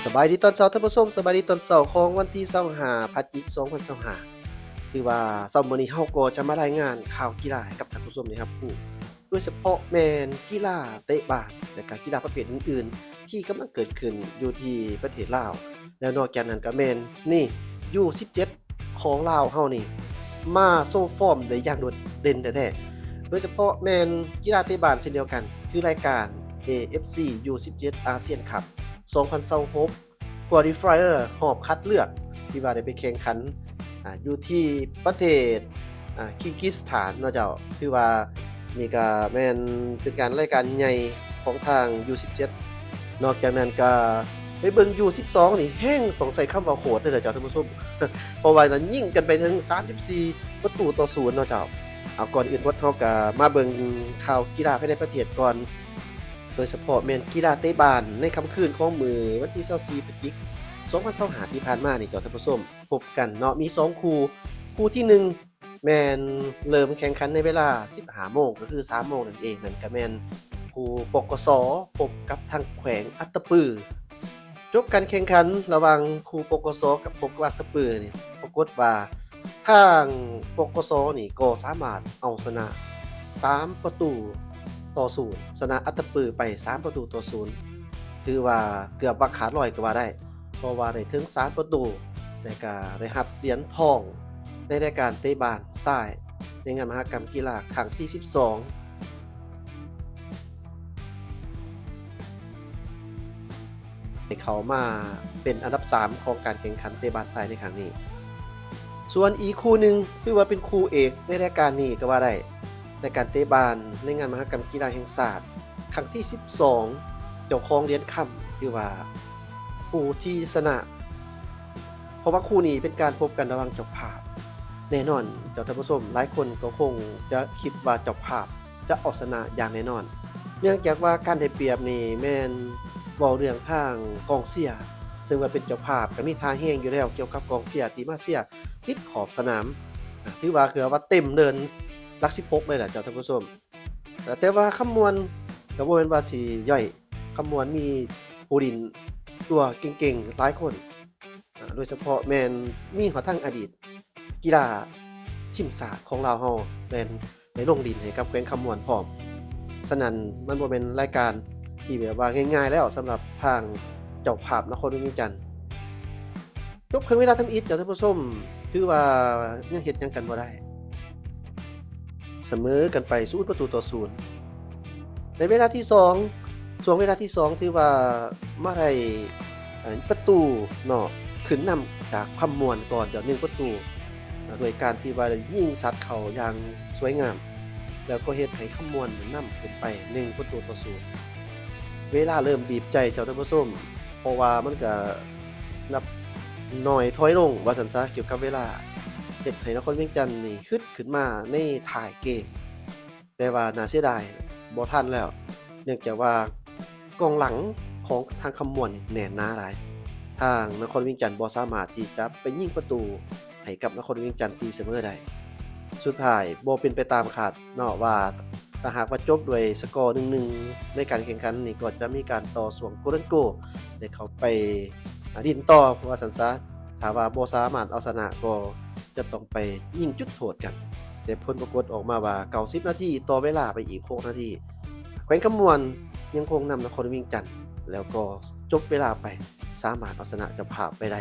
ສະບາຍດີຕອນເຊົ້າທ່ານຜູ້ຊົມ, ສະບາຍດີຕອນເຊົ້າຂອງວັນທີຊາວຫ້າ ພະຈິກ ສອງພັນຊາວຫ້າ. ຖືວ່າເຊົ້າມື້ນີ້ເຮົາກໍຈະມາລາຍງານຂ່າວກິລາໃຫ້ກັບທ່ານຜູ້ຊົມໄດ້ຮັບຮູ້, ໂດຍສະເພາະແມ່ນກິລາເຕະບານ ແລະກະກິລາປະເພດອື່ນໆ ທີ່ກຳລັງເກີດຂຶ້ນຢູ່ທີ່ປະເທດລາວ. ແລ້ວນອກຈາກນັ້ນກະແມ່ນນີ້ ຢູສິບເຈັດ ຂອງລາວເຮົານີ້ມາໂຊຟອມໄດ້ຢ່າງໂດດເດັ່ນແທ້ໆ, ໂດຍສະເພາະແມ່ນກິລາເຕະບານເຊັ່ນດຽວກັນ ຄືລາຍການ ເອ ເອັຟ ຊີ ຢູສິບເຈັດ ອາຊຽນຄັບ ສອງພັນຊາວຫົກ ຄວາລິຟາຍເອີ ຮອບຄັດເລືອກ ທີ່ວ່າໄດ້ໄປແຂ່ງຂັນ ອາ ຢູ່ທີ່ປະເທດ ອາ ຄີກິສຖານເນາະເຈົ້າ. ຖືວ່ານີ້ກະແມ່ນເປັນການລາຍການໃຫຍ່ ຂອງທາງ ຢູສິບເຈັດ. ນອກຈາກນັ້ນກະໄປເບິ່ງ ຢູສິບສອງ ນີ້ແຮ່ງຕ້ອງໃຊ້ຄຳວ່າໂຫດເລີຍລະເຈົ້າທ່ານຜູ້ຊົມ, ເພາະວ່ານະຍິງກັນໄປເຖິງສາມສິບສີ່ປະຕູຕໍ່ສູນເນາະເຈົ້າ. ເອົາ ກ່ອນອື່ນໝົດເຮົາກະມາເບິ່ງຂ່າວກິລາພາຍໃນປະເທດກ່ອນ, ໂດຍສະເພາະແມ່ນກິລາເຕະບານໃນຄ່ຳຄືນຂອງມື້ວັນທີຊາວສີ່ ພະຈິກ ສອງພັນຊາວຫ້າ ທີ່ຜ່ານມານີ້ເຈົ້າທ່ານຜູ້ຊົມ, ພົບກັນເນາະ ມີສອງຄູ່. ຄູ່ທີໜຶ່ງ ແມ່ນເລີ່ມແຂ່ງຂັນໃນເວລາສິບຫ້າໂມງ ກໍຄືສາມໂມງນັ້ນເອງ, ນັ້ນກໍແມ່ນຄູ່ ປກສ ພົບກັບທາງແຂວງອັດຕະປື. ຈົບການແຂ່ງຂັນລະຫວ່າງຄູ່ ປກສ ກັບ ພົບກັບອັດຕະປືນີ້ ປາກົດວ່າທາງ ປກສ ນີ້ກໍສາມາດເອົາຊະນະສາມປະຕູຕໍ່ສູນ, ຊະນະອັດຕະປືໄປສາມປະຕູຕໍ່ສູນ, ຖືວ່າເກືອບວ່າຂາດລອຍກໍວ່າໄດ້. ເພາະວ່າໄດ້ເຖິງສາມປະຕູ ແລະກະໄດ້ຮັບຫຼຽນທອງໃນລາຍການເຕະບານຊາຍໃນງານມະຫະກຳກິລາຄັ້ງທີສິບສອງ ໄດ້ເຂົ້າມາເປັນອັນດັບສາມຂອງການແຂ່ງຂັນເຕະບານຊາຍໃນຄັ້ງນີ້. ສ່ວນອີກຄູ່ໜຶ່ງ ຖືວ່າເປັນຄູ່ເອກໃນລາຍການນີ້ກໍວ່າໄດ້ ໃນການເຕະບານໃນງານມະຫະກຳກິລາແຫ່ງຊາດ ຄັ້ງທີສິບສອງ ເຈົ້າຂອງຫຼຽນຄຳ ຖືວ່າຜູ້ທີ່ຊະນະ, ເພາະວ່າຄູ່ນີ້ເປັນການພົບກັນລະຫວ່າງເຈົ້າພາບ. ແນ່ນອນເຈົ້າທ່ານຜູ້ຊົມ ຫຼາຍຄົນກໍຄົງຈະຄິດວ່າເຈົ້າພາບຈະເອົາຊະນະຢ່າງແນ່ນອນ, ເນື່ອງຈາກວ່າການໄດ້ປຽບນີ້ແມ່ນເວົ້າເລື່ອງທາງກອງເຊຍ, ເຊິ່ງວ່າເປັນເຈົ້າພາບກໍມີທ່າແຮງຢູ່ແລ້ວກ່ຽວກັບກອງເຊຍທີ່ມາເຊຍຕິດຂອບສະໜາມ, ຖືວ່າ ຄືວ່າເຕັມເດີ່ນຫຼັກສິບຫົກເລີຍລະເຈົ້າທ່ານຜູ້ຊົມ. ແຕ່ວ່າຄຳມ່ວນກໍບໍ່ແມ່ນວ່າຊິຫຍ້ອຍ, ຄຳມ່ວນມີຜູ້ຫຼິ້ນຕົວເກັ່ງໆຫຼາຍຄົນ, ໂດຍສະເພາະແມ່ນມີຮອດທັງອະດີດກິລາທີມຊາດຂອງລາວເຮົາ ແມ່ນໄດ້ລົງຫຼິ້ນໃຫ້ກັບແຂວງຄຳມ່ວນພ້ອມ. ສະນັ້ນມັນບໍ່ແມ່ນລາຍການທີ່ແບບວ່າງ່າຍໆແລ້ວ ສຳລັບທາງເຈົ້າພາບນະຄອນຫຼວງວຽງຈັນ. ຈົບເຄິ່ງເວລາທຳອິດ ເຈົ້າທ່ານຜູ້ຊົມ, ຖືວ່າຍັງເຮັດຫຍັງກັນບໍ່ໄດ້, ສະເໝີກັນໄປສູນປະຕູຕໍ່ສູນ. ໃນເວລາທີສອງ ຊ່ວງເວລາທີສອງ ຖືວ່າມາໄດ້ ເອີ ປະຕູເນາະ ຂຶ້ນນຳຈາກຄຳມ່ວນກ່ອນເຈົ້າ ໜຶ່ງປະຕູ, ໂດຍການທີ່ວ່າໄດ້ຍິງສັດເຂົ້າຢ່າງສວຍງາມ ແລ້ວກໍເຮັດໃຫ້ຄຳມ່ວນນຳຂຶ້ນໄປ ໜຶ່ງປະຕູຕໍ່ສູນ. ເວລາເລີ່ມບີບໃຈເຈົ້າທ່ານຜູ້ຊົມ, ເພາະວ່າມັນກະນັບໜ້ອຍຖອຍລົງວ່າຊັ້ນຊະ ກ່ຽວກັບເວລາ, ເຮັດໃຫ້ນະຄອນວຽງຈັນນີ້ຮຶດຂຶ້ນມາໃນທ້າຍເກມ. ແຕ່ວ່າໜ້າເສຍດາຍບໍ່ທັນແລ້ວ, ເນື່ອງຈາກວ່າກອງຫຼັງຂອງທາງຄຳມ່ວນນີ້ແໜ້ນໜາຫຼາຍ, ທາງນະຄອນວຽງຈັນບໍ່ສາມາດທີ່ຈະໄປຍິງປະຕູໃຫ້ກັບນະຄອນວຽງຈັນຕີສະເໝີໄດ້. ສຸດທ້າຍບໍ່ເປັນໄປຕາມຄາດເນາະ ວ່າຖ້າຫາກວ່າຈົບດ້ວຍສະກໍ ໜຶ່ງໜຶ່ງ ໃນການແຂ່ງຂັນນີ້ ກໍຈະມີການຕໍ່ຊ່ວງໂກລເດີນໂກ ໄດ້ເຂົ້າໄປ ອາ ຫຼິ້ນຕໍ່ວ່າຊັ້ນຊະ, ຖ້າວ່າບໍ່ສາມາດເອົາຊະນະກໍຈະຕ້ອງໄປຍິງຈຸດໂທດກັນ. ແຕ່ຜົນປາກົດອອກມາວ່າ ເກົ້າສິບນາທີ ຕໍ່ເວລາໄປອີກຫົກນາທີ, ແຂວງຄຳມ່ວນຍັງຄົງນຳນະຄອນວຽງຈັນ ແລ້ວກໍຈົບເວລາໄປ ສາມາດເອົາຊະນະເຈົ້າພາບໄປໄດ້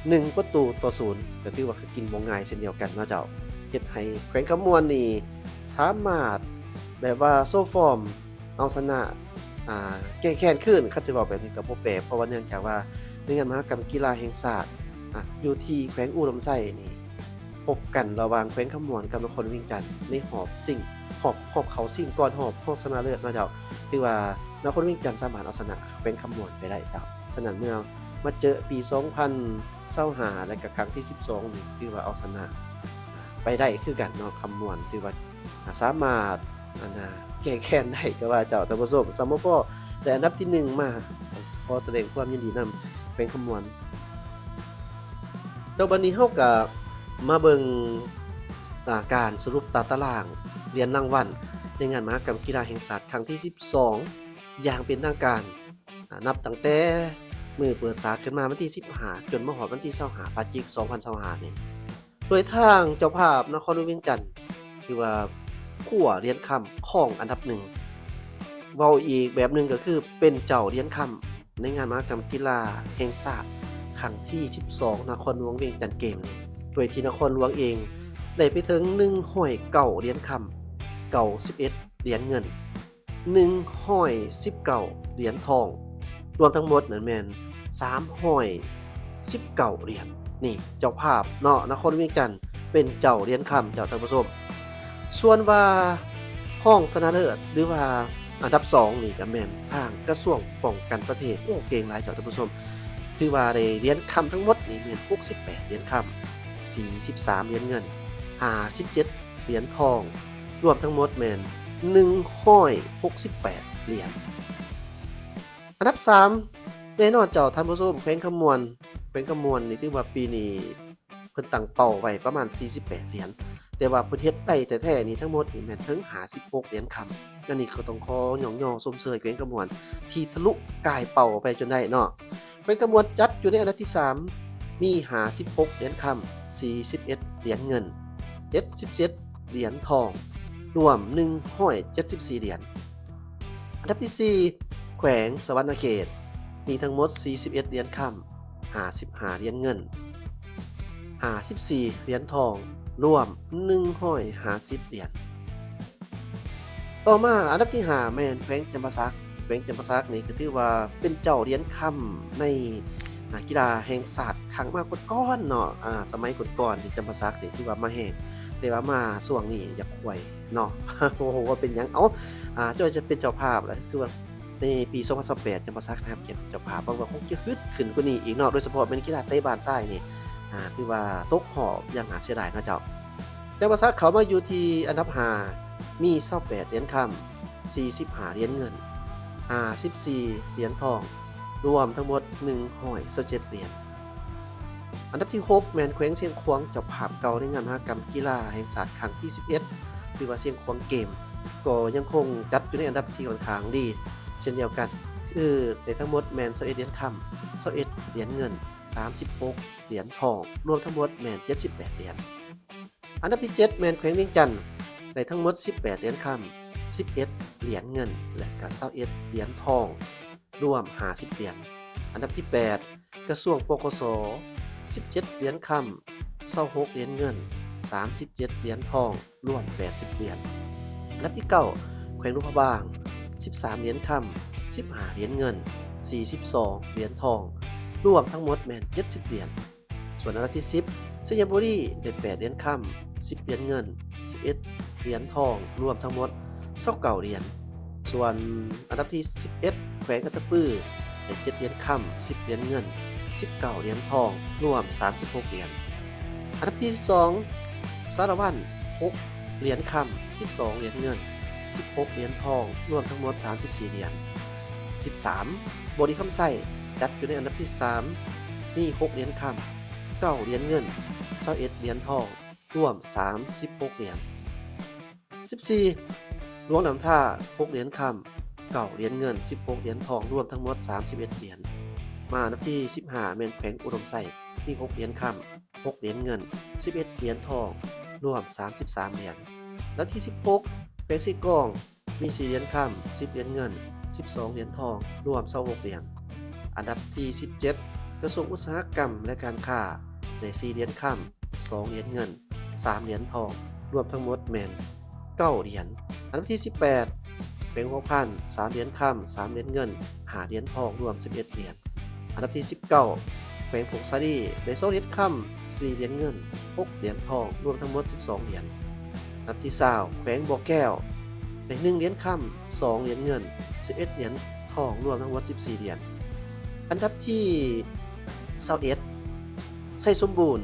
ໜຶ່ງປະຕູຕໍ່ສູນ ກໍຖືວ່າກິນບໍ່ງ່າຍເຊັ່ນດຽວກັນເນາະເຈົ້າ. ເຮັດໃຫ້ແຂວງຄຳມ່ວນນີ້ສາມາດແບບວ່າໂຊຟອມ ເອົາຊະນະ ອາ ແກ້ແຄ້ນຄືນ, ຄັນຊິເວົ້າແບບນີ້ກໍບໍ່ແປກ ເພາະວ່າເນື່ອງຈາກວ່າໃນງານມະຫະກຳກິລາແຫ່ງຊາດ ອາ ຢູ່ທີ່ແຂວງອຸດົມໄຊນີ້ ພົບກັນລະຫວ່າງແຂວງຄຳມ່ວນກັບນະຄອນວຽງຈັນ ໃນຮອບຊິງ ຮອບ ຮອບເຂົ້າຊິງກ່ອນຮອບຮອງຊະນະເລີດເນາະເຈົ້າ. ຖືວ່ານະຄອນວຽງຈັນສາມາດເອົາຊະນະແຂວງຄຳມ່ວນໄປໄດ້ເຈົ້າ. ສະນັ້ນເມື່ອມາເຈີປີສອງພັນຊາວຫ້າ ແລະກະຄັ້ງທີສິບສອງນີ້ ຖືວ່າເອົາຊະນະ ອາ ໄປໄດ້ຄືກັນເນາະ. ຄຳມ່ວນຖືວ່າ ອາ ສາມາດ ອັນນ່າ ແກ້ແຄ້ນໄດ້ກໍວ່າເຈົ້າ ທ່ານຜູ້ຊົມ. ສຳມະພໍໄດ້ອັນດັບທີໜຶ່ງມາ ຂໍສະແດງຄວາມຍິນດີນຳແຂວງຄຳມ່ວນ. ແລ້ວບັດນີ້ເຮົາກະມາເບິ່ງ ອາ ການສະຫຼຸບຕາຕະລາງຫຼຽນລາງວັນໃນງານມະຫະກຳກິລາແຫ່ງຊາດຄັ້ງທີສິບສອງ ຢ່າງເປັນທາງການ. ອາ ນັບຕັ້ງແຕ່ ມື້ເປີດສາກຂຶ້ນມາວັນທີສິບຫ້າ ຈົນມາຮອດວັນທີຊາວຫ້າ ພະຈິກ ສອງພັນຊາວຫ້ານີ້ ໂດຍທາງເຈົ້າພາບນະຄອນຫຼວງວຽງຈັນ ຖືວ່າຄວ້າຫຼຽນຄຳຄອງອັນດັບໜຶ່ງ ເວົ້າອີກແບບໜຶ່ງກໍຄືເປັນເຈົ້າຫຼຽນຄຳໃນງານມະຫະກຳກິລາແຫ່ງຊາດຄັ້ງທີສິບສອງ ນະຄອນຫຼວງວຽງຈັນເກມນີ້ ໂດຍທີ່ນະຄອນຫຼວງເອງໄດ້ໄປເຖິງໜຶ່ງຮ້ອຍເກົ້າຫຼຽນຄຳ ເກົ້າສິບເອັດຫຼຽນເງິນ ໜຶ່ງຮ້ອຍສິບເກົ້າຫຼຽນທອງ ລວມທັງໝົດນັ້ນແມ່ນສາມຮ້ອຍສິບເກົ້າຫຼຽນ. ນີ້ເຈົ້າພາບເນາະ ນະຄອນວຽງຈັນເປັນເຈົ້າຫຼຽນຄຳ ເຈົ້າທ່ານຜູ້ຊົມ. ສ່ວນວ່າຮອງຊະນະເລີດ ຫຼືວ່າອັນດັບສອງນີ້ກໍແມ່ນທາງກະຊວງປ້ອງກັນປະເທດ. ໂອ້ ເກັ່ງຫຼາຍເຈົ້າທ່ານຜູ້ຊົມ. ຖືວ່າໄດ້ຫຼຽນຄຳທັງໝົດນີ້ແມ່ນຫົກສິບແປດຫຼຽນຄຳ ສີ່ສິບສາມຫຼຽນເງິນ ຫ້າສິບເຈັດຫຼຽນທອງ ລວມທັງໝົດແມ່ນໜຶ່ງຮ້ອຍຫົກສິບແປດຫຼຽນ. ອັນດັບສາມ ແນ່ນອນເຈົ້າທ່ານຜູ້ຊົມ ແຂວງຄຳມ່ວນ. ແຂວງຄຳມ່ວນນີ້ຖືວ່າປີນີ້ເພິ່ນຕັ້ງເປົ້າໄວ້ປະມານສີ່ສິບແປດຫຼຽນ ແຕ່ວ່າເພິ່ນເຮັດໄດ້ແທ້ໆນີ້ທັງໝົດນີ້ແມ່ນເຖິງຫ້າສິບຫົກຫຼຽນຄຳ. ອັນນີ້ກໍຕ້ອງຂໍຍ້ອງຍໍຊົມເຊີຍແຂວງຄຳມ່ວນທີ່ທະລຸກາຍເປົ້າໄປຈົນໄດ້ເນາະ. ແຂວງຄຳມ່ວນຈັດຢູ່ໃນອັນດັບທີສາມ ມີຫ້າສິບຫົກຫຼຽນຄຳ ສີ່ສິບເອັດຫຼຽນເງິນ ເຈັດສິບເຈັດຫຼຽນທອງ ລວມໜຶ່ງຮ້ອຍເຈັດສິບສີ່ຫຼຽນ. ອັນດັບທີສີ່ ແຂວງສະຫວັນນະເຂດ ມີທັງໝົດສີ່ສິບເອັດຫຼຽນຄຳ ຫ້າສິບຫ້າຫຼຽນເງິນ ຫ້າສິບສີ່ຫຼຽນທອງ ລວມໜຶ່ງຮ້ອຍຫ້າສິບຫຼຽນ. ຕໍ່ມາອັນດັບທີຫ້າ ແມ່ນແຂວງຈຳປາສັກ. ແຂວງຈຳປາສັກນີ້ກໍຖືວ່າເປັນເຈົ້າຫຼຽນຄຳໃນ ອາ ກິລາແຫ່ງຊາດຄັ້ງມາກ່ອນໆເນາະ. ອາ ສະໄໝກ່ອນໆນີ້ ຈຳປາສັກນີ້ຖືວ່າມາແຮງ ແຕ່ວ່າມາຊ່ວງນີ້ຢາກຄວຍເນາະ ບໍ່ຮູ້ວ່າເປັນຫຍັງ. ເອົ້າ ອາ ເຈົ້າຈະເປັນເຈົ້າພາບລະ ຄືວ່າ ໃນປີສອງພັນຊາວແປດ ຈຳປາສັກໄດ້ຮັບກຽດເປັນເຈົ້າພາບ ຫວັງວ່າຄົງຈະຮຶດຂຶ້ນກວ່ານີ້ອີກເນາະ ໂດຍສະເພາະແມ່ນກິລາເຕະບານຊາຍນີ້ ອາ ຖືວ່າຕົກຮອບຢ່າງໜ້າເສຍດາຍເນາະເຈົ້າ. ຈຳປາສັກເຂົ້າມາຢູ່ທີ່ອັນດັບຫ້າ ມີຊາວແປດຫຼຽນຄຳ ສີ່ສິບຫ້າຫຼຽນເງິນ ຫ້າສິບສີ່ຫຼຽນທອງ ລວມທັງໝົດໜຶ່ງຮ້ອຍຊາວເຈັດຫຼຽນ. ອັນດັບທີຫົກ ແມ່ນແຂວງຊຽງຂວາງ ເຈົ້າພາບເກົ່າໃນງານມະຫະກຳກິລາແຫ່ງຊາດຄັ້ງທີສິບເອັດ ຫຼືວ່າຊຽງຂວາງເກມ ກໍຍັງຄົງຈັດຢູ່ໃນອັນດັບທີ່ຂ້ອນຂ້າງດີເຊັ່ນດຽວກັນ ຄືໄດ້ທັງໝົດແມ່ນຊາວເອັດຫຼຽນຄຳ ຊາວເອັດຫຼຽນເງິນ ສາມສິບຫົກຫຼຽນທອງ ລວມທັງໝົດແມ່ນເຈັດສິບແປດຫຼຽນ. ອັນດັບທີເຈັດ ແມ່ນແຂວງວຽງຈັນ ໄດ້ທັງໝົດສິບແປດຫຼຽນຄຳ ສິບເອັດຫຼຽນເງິນ ແລະກະຊາວເອັດຫຼຽນທອງ ລວມຫ້າສິບຫຼຽນ. ອັນດັບທີແປດ ກະຊວງ ປກສ ສິບເຈັດຫຼຽນຄຳ ຊາວຫົກຫຼຽນເງິນ ສາມສິບເຈັດຫຼຽນທອງ ລວມແປດສິບຫຼຽນ. ອັນດັບທີເກົ້າ ແຂວງຫຼວງພະບາງ ສິບສາມຫຼຽນຄຳ ສິບຫ້າຫຼຽນເງິນ ສີ່ສິບສອງຫຼຽນທອງ ລວມທັງໝົດແມ່ນເຈັດສິບຫຼຽນ. ສ່ວນອັນດັບທີສິບ ໄຊຍະບູລີ ໄດ້ແປດຫຼຽນຄຳ ສິບຫຼຽນເງິນ ສິບເອັດຫຼຽນທອງ ລວມທັງໝົດຊາວເກົ້າຫຼຽນ. ສ່ວນອັນດັບທີສິບເອັດ ແຂວງອັດຕະປື ໄດ້ເຈັດຫຼຽນຄຳ ສິບຫຼຽນເງິນ ສິບເກົ້າຫຼຽນທອງ ລວມສາມສິບຫົກຫຼຽນ. ອັນດັບທີສິບສອງ ສາລະວັນ ຫົກຫຼຽນຄຳ ສິບສອງຫຼຽນເງິນ ສິບຫົກຫຼຽນທອງ ລວມທັງໝົດສາມສິບສີ່ຫຼຽນ. ສິບສາມ ບໍລິຄຳໄຊ ຈັດຢູ່ໃນອັນດັບທີສິບສາມ ມີຫົກຫຼຽນຄຳ ເກົ້າຫຼຽນເງິນ ຊາວເອັດຫຼຽນທອງ ລວມສາມສິບຫົກຫຼຽນ. ສິບສີ່ ຫຼວງນ້ຳທາ ຫົກຫຼຽນຄຳ ເກົ້າຫຼຽນເງິນ ສິບຫົກຫຼຽນທອງ ລວມທັງໝົດສາມສິບເອັດຫຼຽນ. ມາອັນດັບທີສິບຫ້າ ແມ່ນແຂວງອຸດົມໄຊ ມີຫົກຫຼຽນຄຳ ຫົກຫຼຽນເງິນ ສິບເອັດຫຼຽນທອງ ລວມສາມສິບສາມຫຼຽນ. ອັນດັບທີສິບຫົກ ແຂວງເຊກອງ ມີສີ່ຫຼຽນຄຳ ສິບຫຼຽນເງິນ ສິບສອງຫຼຽນທອງ ລວມຊາວຫົກຫຼຽນ. ອັນດັບທີສິບເຈັດ ກະຊວງອຸດສາຫະກຳ ແລະ ການຄ້າ ໄດ້ສີ່ຫຼຽນຄຳ ສອງຫຼຽນເງິນ ສາມຫຼຽນທອງ ລວມທັງໝົດແມ່ນເກົ້າຫຼຽນ. ອັນດັບທີສິບແປດ ແຂວງຫົວພັນ ສາມຫຼຽນຄຳ ສາມຫຼຽນເງິນ ຫ້າຫຼຽນທອງ ລວມສິບເອັດຫຼຽນ. ອັນດັບທີສິບເກົ້າ ແຂວງຜົ້ງສາລີ ໄດ້ສອງຫຼຽນຄຳ ສີ່ຫຼຽນເງິນ ຫົກຫຼຽນທອງ ລວມທັງໝົດສິບສອງຫຼຽນ. ອັນດັບທີຊາວ ແຂວງບໍ່ແກ້ວ ໄດ້ໜຶ່ງຫຼຽນຄຳ ສອງຫຼຽນເງິນ ສິບເອັດຫຼຽນທອງ ລວມທັງໝົດສິບສີ່ຫຼຽນ. ອັນດັບທີຊາວເອັດ ໄຊສົມບູນ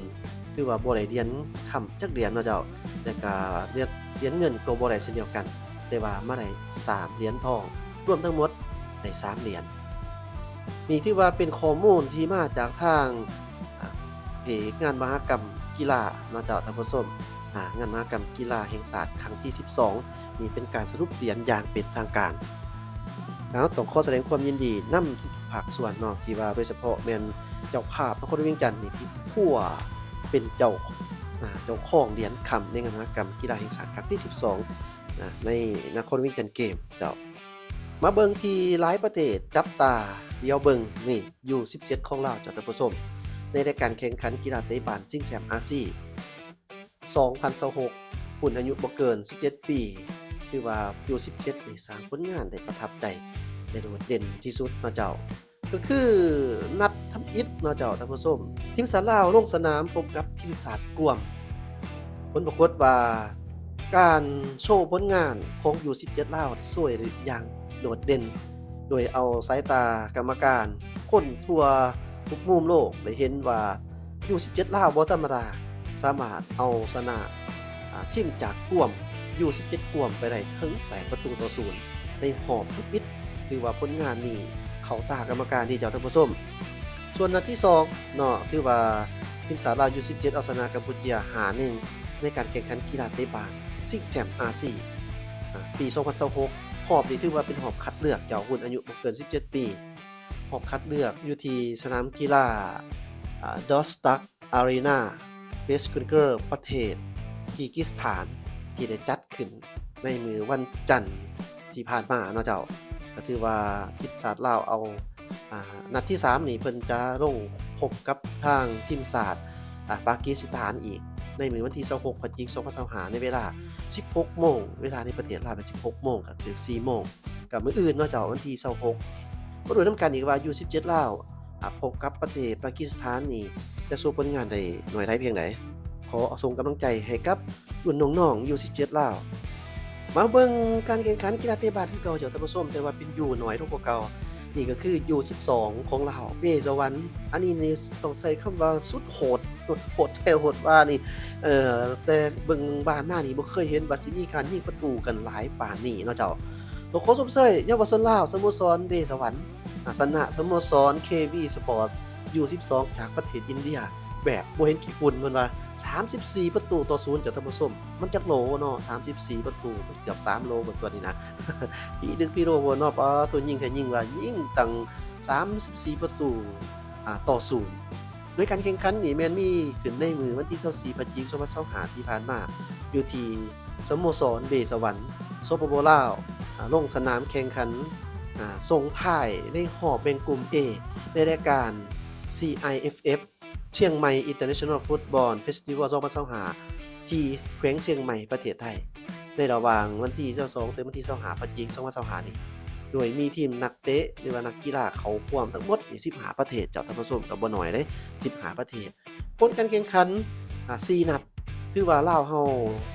ຖືວ່າບໍ່ໄດ້ຫຼຽນຄຳຈັກຫຼຽນເນາະເຈົ້າ ແລະກະຫຼຽນ ຫຼຽນເງິນກໍບໍ່ໄດ້ເຊັ່ນດຽວກັນ ແຕ່ວ່າມາໄດ້ສາມຫຼຽນທອງ ລວມທັງໝົດໄດ້ສາມຫຼຽນ. ນີ້ຖືວ່າເປັນຂໍ້ມູນທີ່ມາຈາກທາງ ອາ ເພຈງານມະຫະກຳກິລາເນາະເຈົ້າທ່ານຜູ້ຊົມ ອາ ງານມະຫະກຳກິລາແຫ່ງຊາດຄັ້ງທີສິບສອງ ນີ້ເປັນການສະຫຼຸບຫຼຽນຢ່າງເປັນທາງການ. ເຮົາຕ້ອງຂໍສະແດງຄວາມຍິນດີນຳ ພາກສ່ວນເນາະ ທີ່ວ່າໂດຍສະເພາະແມ່ນເຈົ້າພາບນະຄອນຫຼວງວຽງຈັນນີ້ ທີ່ຄົວເປັນເຈົ້າ ອາ ເຈົ້າຄອງຫຼຽນຄຳໃນງານມະຫະກຳກິລາແຫ່ງຊາດຄັ້ງທີສິບສອງ ນະ ໃນນະຄອນວຽງຈັນເກມເຈົ້າ. ມາເບິ່ງທີ່ຫຼາຍປະເທດຈັບຕາຫຼຽວເບິ່ງນີ້ ຢູສິບເຈັດ ຂອງລາວເຈົ້າທ່ານຜູ້ຊົມ ໃນລາຍການແຂ່ງຂັນກິລາເຕະບານຊິງແຊັມອາຊີ ສອງພັນຊາວຫົກ ຮຸ່ນອາຍຸບໍ່ເກີນສິບເຈັດປີ ຖືວ່າຢູສິບເຈັດນີ້ສ້າງຜົນງານໄດ້ປະທັບໃຈ ໄດ້ໂດດເດັ່ນທີ່ສຸດເນາະເຈົ້າ. ກໍຄືນັດທຳອິດເນາະເຈົ້າທ່ານຜູ້ຊົມ ທີມຊາດລາວລົງສະໜາມພົບກັບທີມຊາດກວມ. ຜົນປາກົດວ່າການໂຊຜົນງານຂອງຢູສິບເຈັດລາວໂຊຍຢ່າງໂດດເດັ່ນ ໂດຍເອົາສາຍຕາກຳມະການຄົນທົ່ວທຸກມຸມໂລກໄດ້ເຫັນວ່າ ຢູສິບເຈັດລາວບໍ່ທຳມະດາ ສາມາດເອົາຊະນະ ອາ ທີມຈາກກວມ ຢູສິບເຈັດກວມໄປໄດ້ເຖິງແປດປະຕູຕໍ່ສູນ ໃນຮອບທຳອິດ ຖືວ່າຜົນງານນີ້ເຂົ້າຕາກຳມະການດີເຈົ້າທ່ານຜູ້ຊົມ. ສ່ວນນັດທີສອງເນາະ ຖືວ່າທີມຊາດລາວຢູສິບເຈັດເອົາຊະນະກຳປູເຈຍ ຫ້າໜຶ່ງ ໃນການແຂ່ງຂັນກິລາເຕະບານຊິງແຊັມອາຊີ ອາ ປີສອງພັນຊາວຫົກ ຮອບນີ້ຖືວ່າເປັນຮອບຄັດເລືອກເຈົ້າ ຮຸ່ນອາຍຸບໍ່ເກີນສິບເຈັດປີ ຮອບຄັດເລືອກຢູ່ທີ່ສະໜາມກິລາ ອາ Dostok Arena Bishkek ປະເທດກີກິສຖານ ທີ່ໄດ້ຈັດຂຶ້ນໃນມື້ວັນຈັນທີ່ຜ່ານມາເນາະເຈົ້າ. ກໍຖືວ່າທີມຊາດລາວເອົາ ອາ ນັດທີສາມນີ້ເພິ່ນຈະລົງພົບກັບທາງທີມຊາດ ອາ ປາກີສຖານອີກ ໃນມື້ວັນທີຊາວຫົກ ພະຈິກ ສອງພັນຊາວຫ້າ ໃນເວລາສິບຫົກໂມງ ເວລາໃນປະເທດລາວແມ່ນສິບຫົກໂມງ ກໍຄືສີ່ໂມງ ກໍມື້ອື່ນເນາະເຈົ້າ ວັນທີຊາວຫົກ. ມາດູນຳກັນອີກວ່າ ຢູສິບເຈັດລາວ ອາ ພົບກັບປະເທດປາກີສຖານນີ້ ຈະໂຊຜົນງານໄດ້ໜ້ອຍຫຼາຍພຽງໃດ. ຂໍສົ່ງກຳລັງໃຈໃຫ້ກັບລຸ້ນນ້ອງໆ ຢູສິບເຈັດລາວ. ມາເບິ່ງການແຂ່ງຂັນກິລາເຕະບານຄືເກົ່າເຈົ້າທ່ານຜູ້ຊົມ ແຕ່ວ່າເປັນຢູນ້ອຍລົງກວ່າເກົ່າ. ນີ້ກໍຄືຢູສິບສອງຂອງລາວ ເບສະຫວັນ. ອັນນີ້ນີ້ຕ້ອງໃຊ້ຄຳວ່າສຸດໂຫດ ໂຫດແທ້ໂຫດວ່ານີ້ ເອີ ແຕ່ເບິ່ງຜ່ານມານີ້ບໍ່ເຄີຍເຫັນວ່າຊິມີການຍິງປະຕູກັນຫຼາຍປານນີ້ເນາະເຈົ້າ. ຕ້ອງຂໍຊົມເຊີຍເຍົາວະຊົນລາວ ສະໂມສອນເບສະຫວັນ ອາ ຊະນະສະໂມສອນ ເຄວີ ສະປອດ ຢູສິບສອງ ຈາກປະເທດອິນເດຍ ແບບບໍ່ເຫັນຂີ້ຝຸ່ນ ເພິ່ນວ່າ ສາມສິບສີ່ປະຕູຕໍ່ສູນ ເຈົ້າທ່ານຜູ້ຊົມ. ມັນຈັກໂລເນາະ ສາມສິບສີ່ປະຕູ ມັນເກືອບສາມໂລເບິດຕົວນີ້ນະ ພີດຶກພີໂລບໍ່ເນາະ. ປາໂທ້ ຍິງແທ້ຍິງວ່າ ຍິງຕັ້ງສາມສິບສີ່ປະຕູ ອາ ຕໍ່ສູນ. ໂດຍການແຂ່ງຂັນນີ້ແມ່ນມີຂຶ້ນໃນມື້ວັນທີຊາວສີ່ ພະຈິກ ສອງພັນຊາວຫ້າ ທີ່ຜ່ານມາ ຢູ່ທີ່ສະໂມສອນເບສະຫວັນ. ສປປ ລາວ ອາ ລົງສະໜາມແຂ່ງຂັນ ອາ ສົ່ງທ້າຍໃນຮອບແບ່ງກຸ່ມ A ໃນລາຍການ ຊີໄອເອັຟເອັຟ Chiang Mai International Football Festival ສອງພັນຊາວຫ້າ ທີ່ແຂວງຊຽງໃໝ່ ປະເທດໄທ ໃນລະຫວ່າງວັນທີຊາວສອງ ເຖິງວັນທີຊາວຫ້າ ພະຈິກ ສອງພັນຊາວຫ້ານີ້ ໂດຍມີທີມນັກເຕະ ຫຼືວ່ານັກກິລາເຂົ້າຮ່ວມທັງໝົດນີ້ສິບຫ້າປະເທດ ເຈົ້າທ່ານຜູ້ຊົມ ກໍບໍ່ໜ້ອຍເດ້ ສິບຫ້າປະເທດ. ຜົນການແຂ່ງຂັນ ອາ ສີ່ນັດ ຖືວ່າລາວເຮົາ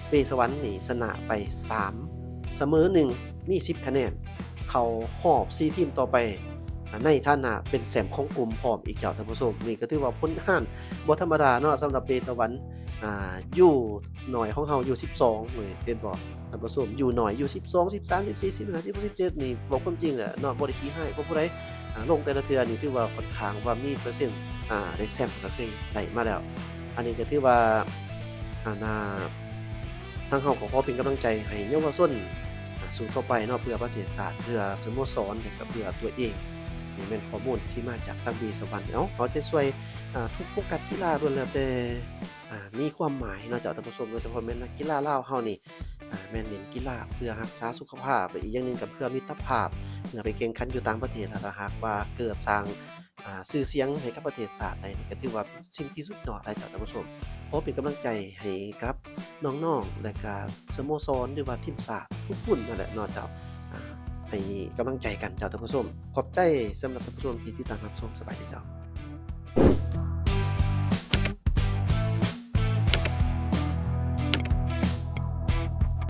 ເບສະຫວັນນີ້ຊະນະໄປສາມ ສະເໝີໜຶ່ງ ມີສິບຄະແນນ ເຂົ້າຮອບສີ່ທີມຕໍ່ໄປ ອາ ໃນຖານະເປັນແຊ້ມຂອງກຸ່ມພ້ອມອີກ ເຈົ້າທ່ານຜູ້ຊົມ. ນີ້ກໍຖືວ່າຜົນງານບໍ່ທຳມະດາເນາະ ສຳລັບເບສະຫວັນ ອາ ຢູນ້ອຍຂອງເຮົາ ຢູສິບສອງນີ້ ເຫັນບໍ່ທ່ານຜູ້ຊົມ? ຢູນ້ອຍ ຢູສິບສອງ ສິບສາມ ສິບສີ່ ສິບຫ້າ ສິບຫົກ ສິບເຈັດນີ້ ເວົ້າຄວາມຈິງແຫຼະເນາະ ບໍ່ໄດ້ຂີ້ຮ້າຍກັບຜູ້ໃດ. ອາ ລົງແຕ່ລະເທື່ອນີ້ຖືວ່າຂ້ອນຂ້າງວ່າມີເປີເຊັນ ອາ ໄດ້ແຊ້ມກໍເຄີຍໄດ້ມາແລ້ວ. ອັນນີ້ກໍຖືວ່າ ອັນນ່າ ທາງເຮົາກໍຂໍເປັນກຳລັງໃຈໃຫ້ເຍົາວະຊົນ ອາ ສູ້ຕໍ່ໄປເນາະ ເພື່ອປະເທດຊາດ ເພື່ອສະໂມສອນ ແລະ ກໍເພື່ອຕົວເອງ. ນີ້ແມ່ນຂໍ້ມູນທີ່ມາຈາກທາງເບສະຫວັນເນາະ. ເອົາໃຈຊ່ວຍ ອາ ທຸກໂຟກັສກິລາລ້ວນແລ້ວແຕ່ ອາ ມີຄວາມໝາຍເນາະ ເຈົ້າທ່ານຜູ້ຊົມ. ໂດຍສະເພາະແມ່ນນັກກິລາລາວເຮົານີ້ ອາ ແມ່ນເນັ້ນກິລາເພື່ອຮັກສາສຸຂະພາບ ແລະ ອີກຢ່າງໜຶ່ງກໍເພື່ອມິດຕະພາບ ເພື່ອໄປແຂ່ງຂັນຢູ່ຕ່າງປະເທດ. ແລ້ວຖ້າຫາກວ່າເກີດສ້າງ ອາ ຊື່ສຽງໃຫ້ກັບປະເທດຊາດໄດ້ນີ້ ກໍຖືວ່າເປັນສິ່ງທີ່ສຸດຍອດແລ້ວ ເຈົ້າທ່ານຜູ້ຊົມ. ຂໍເປັນກຳລັງໃຈໃຫ້ກັບນ້ອງໆ ແລະ ກະສະໂມສອນ ຫຼືວ່າທີມຊາດທຸກຄົນນັ້ນແຫຼະເນາະເຈົ້າ. ອາ ໃຫ້ກຳລັງໃຈກັນເຈົ້າທ່ານຜູ້ຊົມ. ຂອບໃຈສຳລັບທ່ານຜູ້ຊົມທີ່ຕິດຕາມຮັບຊົມ. ສະບາຍດີເຈົ້າ.